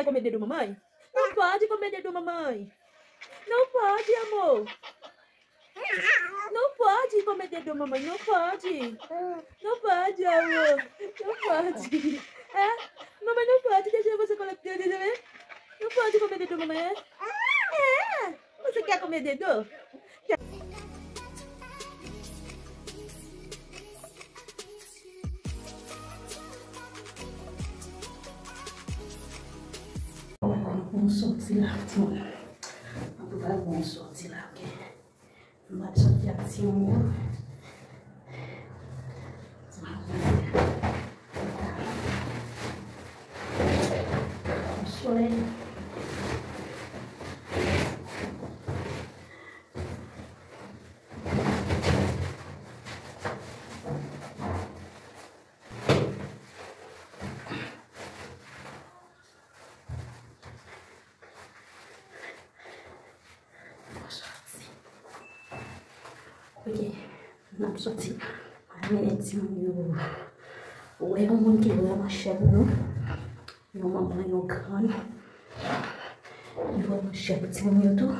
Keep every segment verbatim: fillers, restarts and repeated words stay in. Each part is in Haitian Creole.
Come dedo, mamãe. Não pode comer dedo, mamãe. Não pode, amor. Não pode comer dedo, mamãe. Não pode. Não pode, amor. Não pode. É? Mamãe não pode deixar você comer dedo, né? Não pode comer dedo, mamãe. É? É. Você quer comer dedo? Mwen soti la, timoun. Mwen pral bon soti la, ok. Mwen soti ak timoun yo. Solèy. Mwen soti. Ok, n ap soti. Mwen mennen timoun yo wè yon moun ki vrèman chè pou nou. Yon manman, yon grann. Li vrèman chè pou timoun yo tou.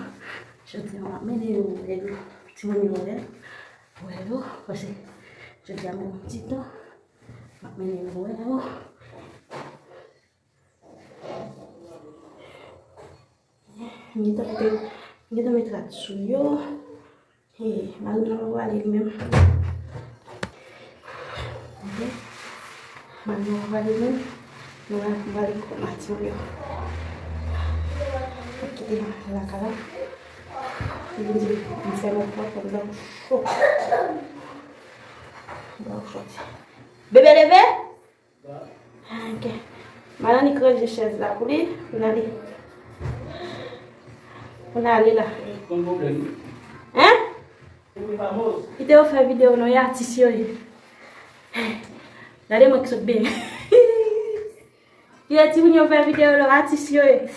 Jodi a, m ap mennen yo wè yo. Timoun yo wè. Wè yo. Paske jodi a, m gen yon ti tan. M ap mennen yo wè yo. M gentan mete, m gentan mete rad sou yo. Hey, mari m nan pa prale li menm. Ok. Mari m nan pa prale li menm. Nou va, nou va ale kòm maten yo. Kite lakay la. Li vin di m fè mwen pwòp, m dòm cho. M dòm cho. Bebe leve? Ok. Madan li ranje chèz la pou li. Pou n ale. Pou n ale la. Hein? Kite yo fè videyo non, e atis yo ye. Gade mwen ki sot benyen. Kite timoun yo fè videyo non, atis yo ye.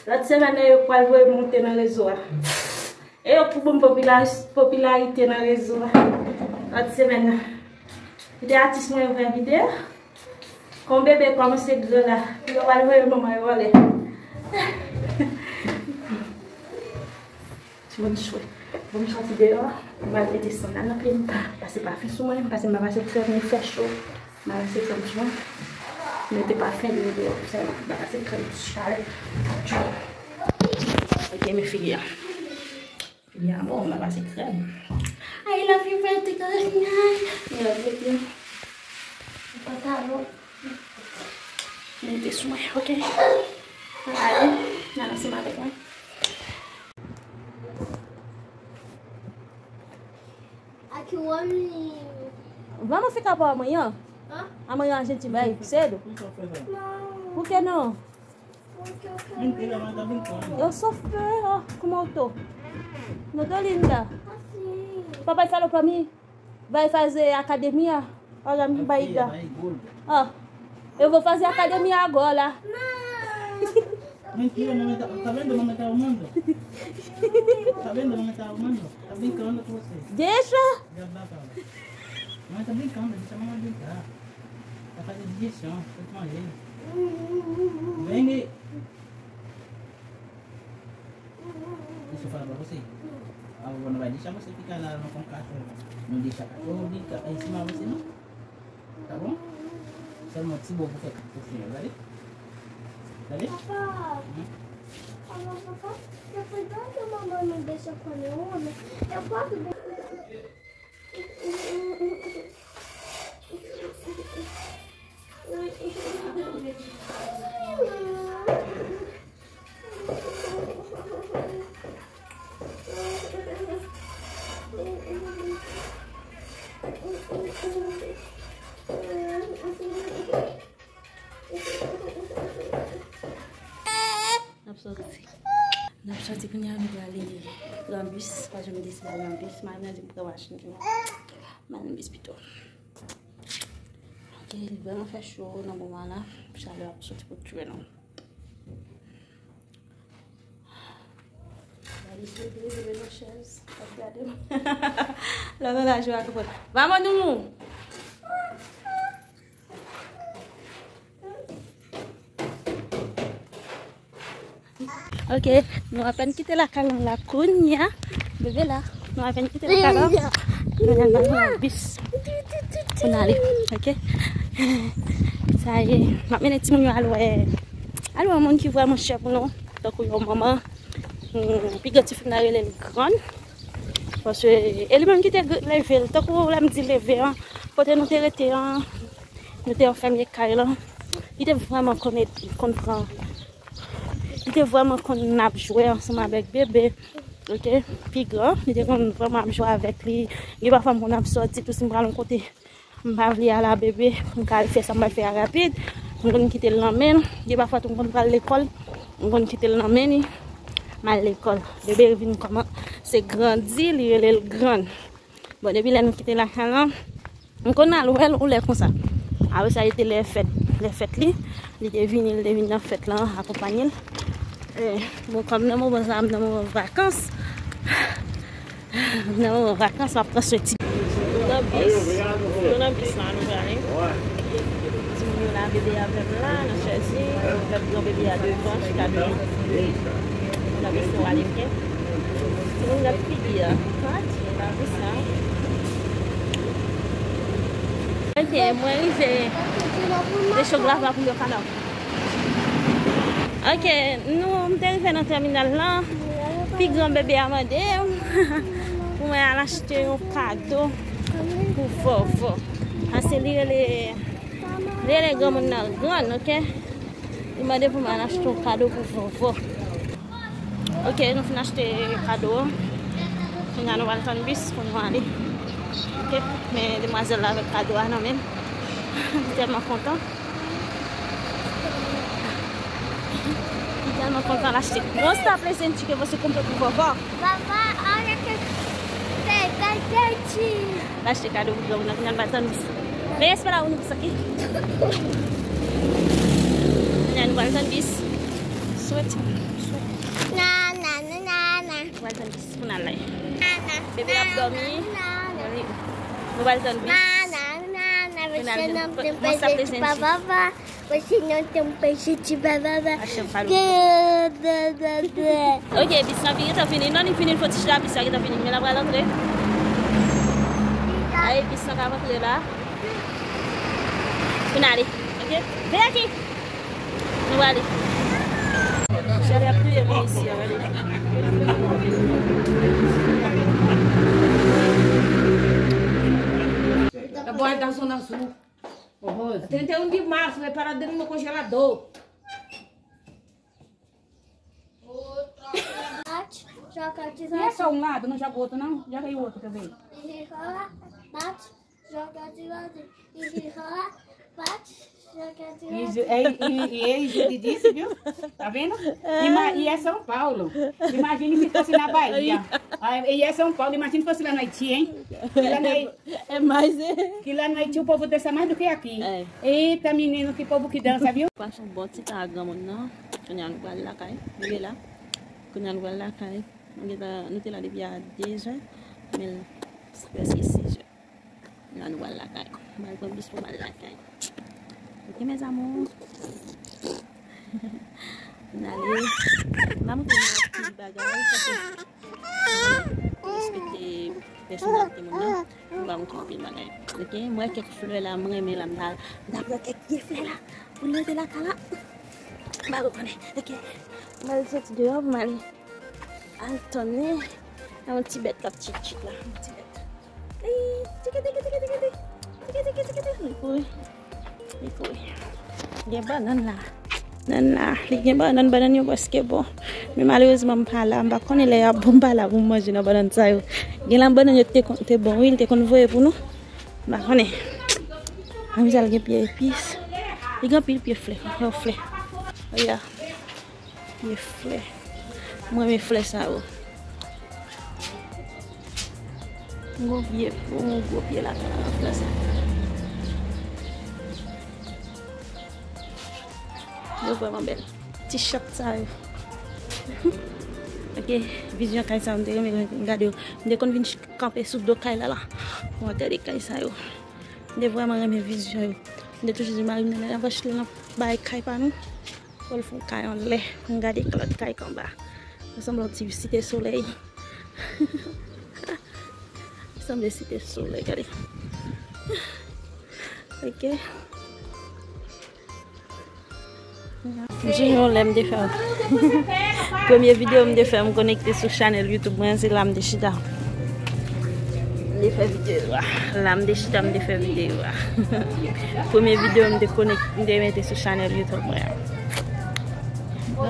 Lòt semèn nan yo pral voye monte nan rezo a. E yo pou ban m popilar-, popilarite nan rezo a. Lòt semèn nan. Kite atis mwen yo fè videyo. Kon bebe kòmanse gran la, yo pral voye manman yo anlè. Timoun chwe. Bon, m soti deyò, m al mete sandal nan pye m, pase pafen sou mwen, pase m pa pase krèm, li fè cho. M pa pase krèm sou mwen. Mete pafen dlo deyò sèlman, m pa pase krèm, chalè. Ok, men figi a. Figi a bon, m pa pase krèm. I love you, Vertigo. I love you. Pantalon. Mete sou mwen, ok. Ale, al ansanm avèk mwen. Vamos ficar para amanhã? Hã? Amanhã a gente vai cedo? Não. Por que não? Porque eu quero ir. Eu sou feia, como eu tô. Não tô linda. Assim. Papai falou pra mim, vai fazer academia. Olha, minha barriga. Ó, eu vou fazer academia agora. Não. Mentira, mamãe tá, tá vendo? Mamãe tá arrumando. Tá vendo? Mamãe tá arrumando. Tá brincando com você. Deixa. Já dá pra ela. Mamãe tá brincando, deixa a mamãe brincar. Tá fazendo digestão, tá com a gente. Vem, Gui. Deixa eu falar pra você. A vovó não vai deixar você ficar lá no, com o cachorro. Não deixa cachorro brincar em cima de você, não. Tá bom? Sèlman ti bò pou fè pou fen yo, gade. Gade. Papa, papa, papa, depois de onde a mamãe não deixa comer uma, eu posso. N ap soti. N ap soti kounye a, nou prale pran bis. Paske m deside pran bis. Mari m nan di m pran machin. M al nan bis pito. Ok, li vrèman fè cho nan moman la. Chalè ap soti pou tchwe nou. Gade sou li, li nan chèz. Ap gade m. Lè m la jwe ak pòt. Vamos, Noumou! Ok, nou apèn kite lakay lan la kounye a. Bebe la, nou apèn kite lakay lan. Nou al nan bis pou n ale, ok? Sa ye, m ap mennen timoun yo al wè, al wè yon moun ki vrèman chè pou nou, tankou yon manman. Hmm, pi gran tifi m nan rele l Grann. Paske e li menm ki te gr- leve l. Tankou lè m di leve an, kote nou te rete an, nou te anfèmen kay lan. Li te vrèman konn ed- konn pran Li te vrèman konn ap jwe ansanm avèk bebe. Ok, pi gran, li te konn vrèman ap jwe avèk li. Gen pafwa m konn ap sòti tou si m pral yon kote m pa vle al a bebe, pou m ka al fè sa m pral fè a rapid. M konn kite l nan men l. Gen pafwa tou m konn pral lekòl, m konn kite l nan men li. M al lekòl. Bebe vin kòmanse grandi, li rele l Grann. Bon, depi lè nou kite lakay lan, m konn al wè l yon lè konsa. Apre sa, li te lè fèt, lè fèt li, li te vini, li te vin nan fèt lan, akonpanye l. Eh, bon, kòm nan moman sa, m nan moman vakans. M nan moman vakans, m ap pran swen ti. Nou nan bis, nou nan bis la, nou prale. Timoun yo la, bebe avè m la, nan chèz li, m ap pran bebe a devan, chita devan. Nou nan bis, nou ale, ok? Timoun gad figi a. Ok, mwen rive. Decho grav la pou yo kanal. Ok, nou, m te rive nan tèminal lan. Pi gran bebe a mande m pou mwen al achte yon kado pou Vòvò. Paske li rele, li rele granmoun nan Grann, ok? Li mande pou mwen al achte yon kado pou Vòvò. Ok, nou fin achte kado an. Kounye a nou pral tann bis pou nou ale. Ok, men demwazèl la avèk kado a nan men l. Li tèlman kontan. Li tèlman kontan l achte. Bon, sa plezi n tike, você comprou pro vovó? Vovó, olha que tem, tem, tem. L achte kado pou granmoun nan, kounye a nou pral tann bis. Men espera un poquito aquí. Kounye a nou pral tann bis. Swet, swet. Na, na, na, na, na. Nou pral tann bis pou n al la. Na, na, bebe ap dòmi. Na, na, na, na. Nou pral tann bis. Na, na, na, na. Pou n al vin. Bon, sa plezi n tike. Você não tem peixe de bababa. Achei um barulho. Ok, bis lan gentan fini. Non, li fini, fò ti chita, bis lan gentan fini. Men l ap pral antre. Ay, bis lan k ap antre la. Pou n ale. Ok? Vin aki. Nou prale. Chale ap touye moun isi a, gade. Agora dá zona azul. Ô, Rose. Trinta e um de março, vai parar dentro do congelador. Bate, joga de lado. E é só um lado, não joga o outro, não? Joga aí o outro também. E rola, bate, joga de lado. E rola, bate, joga de lado. E, e, e, e é isso que disse, viu? Tá vendo? E, ma- e é São Paulo. Imagine se fosse na Bahia. Ah, e é São Paulo, imagine se fosse lá no Haiti, hein? Lá no Haiti. É mais, é. Que lá no Haiti o povo dança mais do que aqui. É. Eita, menino, que povo que dança, viu? Pase yon bon ti tan ak granmoun nan. Kounye a nou pral lakay. Bebe la. Kounye a nou pral lakay. Nou gentan, nou te la depi a de zè. Men l prèske sis zè. Kounye a nou pral lakay. Nou pral pran bis pou n al lakay. Ok, mes amours. N ale. M a montre nou anpil bagay. Respekte pèsonalite moun nan. Nou va montre anpil bagay. Ok, m wè kèk flè la, m renmen la, m ta, m ta pran kèk vye flè la pou n mete lakay la. M pa rekonnen. Ok, m al soti deyò pou m ale. Al tann li. Yon ti bèt k ap tchit tchit la. Yon ti bèt. Li kouri. Li kouri. Gen bannann la. Bannann la. Li gen bannann, bannann yo prèske bon. Men malerezman, m pa la. M pa konnen lè y ap bon, m pa la pou m manje nan bannann sa yo. Gen nan bannann yo te, te bon, wi, li te konn voye pou nou. M pa konnen. Manmzèl gen pye epis. Li gen anpil pye flè. Yon flè. Oya. Pye flè. Mwen renmen flè sa yo. Yon gwo pye, yon gwo pye lakay la, flè sa. Yo vrèman bèl. Ti chat sa yo. Ok, vizyon kay sa yo, m te renmen gade yo. M te konn vin kanpe sou do kay la la. Pou mwen gade kay sa yo. M te vrèman renmen vizyon yo. M te toujou di mari m nan, n ap achte nan bay kay pa nou. Fò l fè yon kay anlè. M gade k lòt kay k anba. Sa sanble yon ti Site Solèy. Sanble Site Solèy, gade. Ok. M sonje yon lè m te fè premye videyo m te fè, m konekte sou chanèl YouTube mwen, se la m te chita. M te fè videyo a. La m te chita, m te fè videyo a. Premye videyo m te konek, m te mete sou chanèl YouTube mwen an.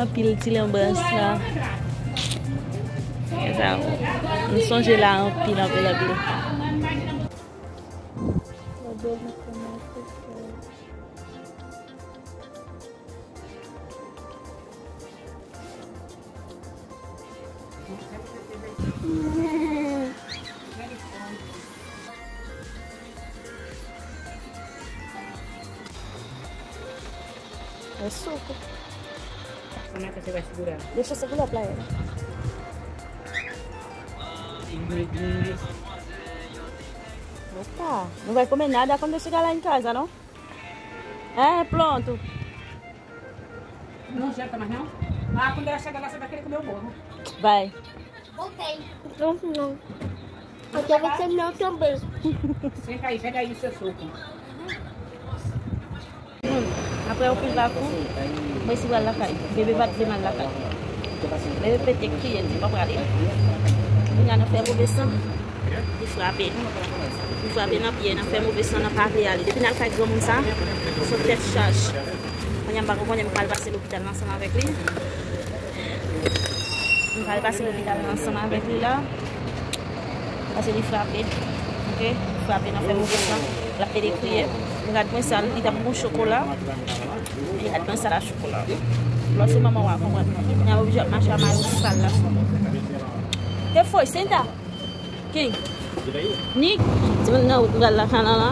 Anpil ti lanbas la. Sa, m sonje la anpil, anpil, anpil. É suco. Como é que você vai segurar? Deixa eu segurar pra ela. Opa, não vai comer nada quando eu chegar lá em casa, não? É, pronto. Não janta mais, não? Ah, quando ela chegar lá, você vai querer comer o bolo. Vai. Voltei. Não, não. Eu quero ser meu também. Senta aí, pega aí o seu suco. Apre yon pil vakou, mwen si pral lakay. Bebe pa t vle m al lakay. Bebe pete kriye, li di pa prale. Kounye a nan fè move san, li frape. Li frape nan pye, nan fè move san, nan pa vle ale. Depi n al kay granmoun sa, se yon tèt chaj. Kounye a m pa konprann, m pral pase lopital ansanm avèk li. M pral pase lopital ansanm avèk li la. Paske li frape. Ok? Li frape nan fè move san. L ap pede kriye. Gad mwen sa, li t ap bon chokola. Gad mwen sa la chokola. Lòt se manman w a konprann. N a oblije ap mache a mayo sal la. Te foy, senta. King. Nik. Timoun nan wout m pral lakay lan la.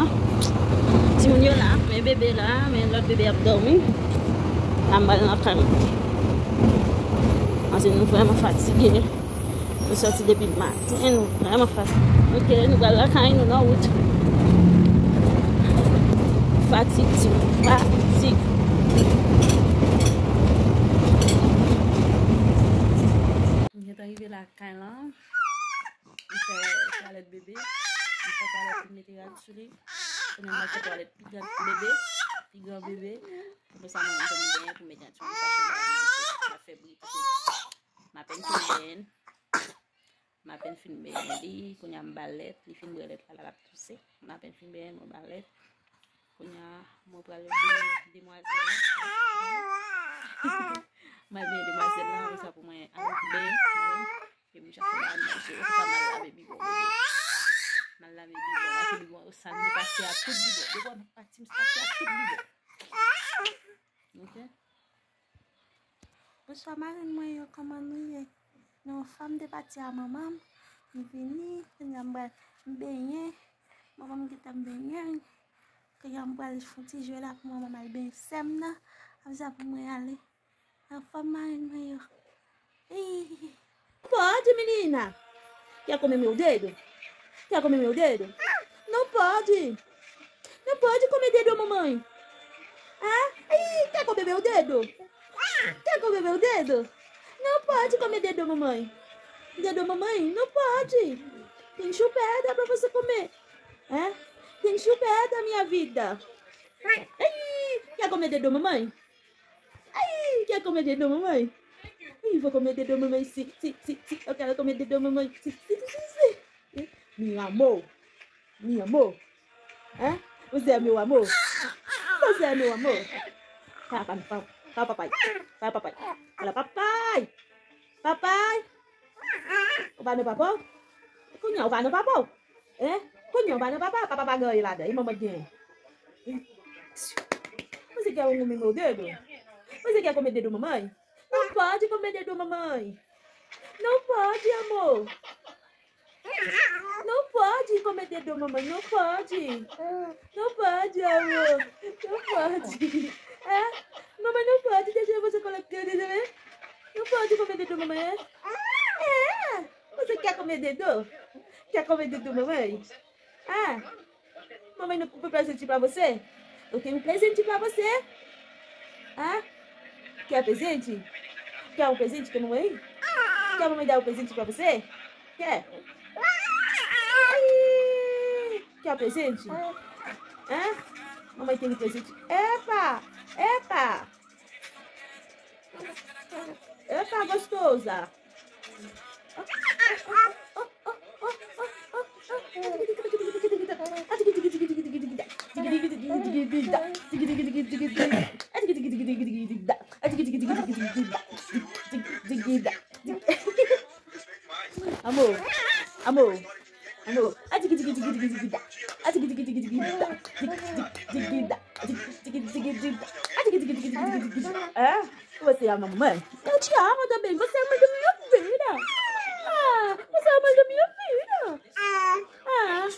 Timoun yo la, men bebe la, men lòt bebe ap dòmi. La m pral lakay mwen. Paske nou vrèman fatige. Nou sòti depi maten, nou vrèman fatige. Ok, nou pral lakay nou nan wout. Fatig, timoun, fatig. Nou gentan rive lakay lan. M fè twalèt bebe. M fè twalèt pou m mete rad sou li. Kounye a m al fè twalèt pi gran bebe. Pi gran bebe. Apre sa, mwen menm, m benyen pou m mete yon ti moun sa sou bagay mwen. Sa fè bri pase. M apèn fin benyen. M apèn fin benyen li. Kounye a m ba l lèt. Li fin bwè lèt la, la, l ap touse. M apèn fin benyen, mwen ba l lèt. Kounye a, mwen pral benyen demwazèl la. M al benyen demwazèl la, apre sa pou mwen al benyen. Epi m chache ba l manje. Ou pa mal lave bibwon, bebe. Mal lave bibwon. Lave bibwon yo sal. M te pase a tout bibwon. Depi w ap pati, m pase a tout bibwon. Ok. Bonswa, marenn mwen yo, kòman nou ye? Nou anfòm, m te pati a manman m. M vini, kounye a m pral, m benyen. Manman m gentan benyen. Kounye a m pral fè yon ti jwe la pou manman m al benyen sè m nan. Apre sa pou mwen ale. Anfòm marenn mwen yo. Ih. Pode, menina. Quer comer meu dedo? Quer comer meu dedo? Não pode. Não pode comer dedo da mamãe. Ah? Ih, quer comer meu dedo? Quer comer meu dedo? Não pode comer dedo da mamãe. Dedo da mamãe? Não pode. Tem chupeta pra você comer. É? Tem chupeta, minha vida. Ih, quer comer dedo da mamãe? Ai, quer comer dedo da mamãe? Ai, vou comer dedo da mamãe, sim, sim, sim, sim. Eu quero comer dedo da mamãe, sim, sim, sim, sim. Mi amor, mi amor. Hã? Você é meu amor? Você é meu amor? Fala, fala, fala, fala, papai. Fala, papai. Fala, papai. Papai. Ou pa nan papa w? Kounye a, ou pa nan papa w? Hein? Kounye a, ou pa nan papa? Papa pa gen anyen ladan. E manman k genyen. Você quer comer meu dedo? Você quer comer dedo da mamãe? Não pode comer dedo da mamãe. Não pode, amor. Não pode comer dedo da mamãe. Não pode. Não pode, amor. Não pode. É? Mamãe não pode deixar você comer dedo, né? Não pode comer dedo da mamãe, é? É. Você quer comer dedo? Quer comer dedo da mamãe? Ah, mamãe não comprou presente pra você? Eu tenho um presente pra você. Ah, Quer presente? Quer um presente que eu não ganhei? Quer mamãe dar um presente pra você? Quer? Ai, quer presente? Hã? Mamãe tem um presente. Epa! Epa! Epa, gostosa! Amor, amor, amor. Hã? Você ama mãe? Eu te amo também. Você é muito minha vida. Ah, você é muito minha vida. Ah.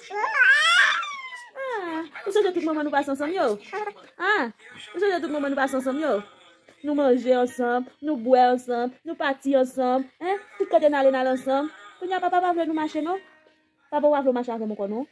Ah. Ou sonje tout moman nou pase ansanm yo? Ah. Ou sonje tout moman nou pase ansanm yo? Nou manje ansanm, nou bwè ansanm, nou pati ansanm, hein? Tout kote n ale, n ale ansanm. Kounye a papa pa vle nou mache non. Papa pa vle w mache avè m ankò non.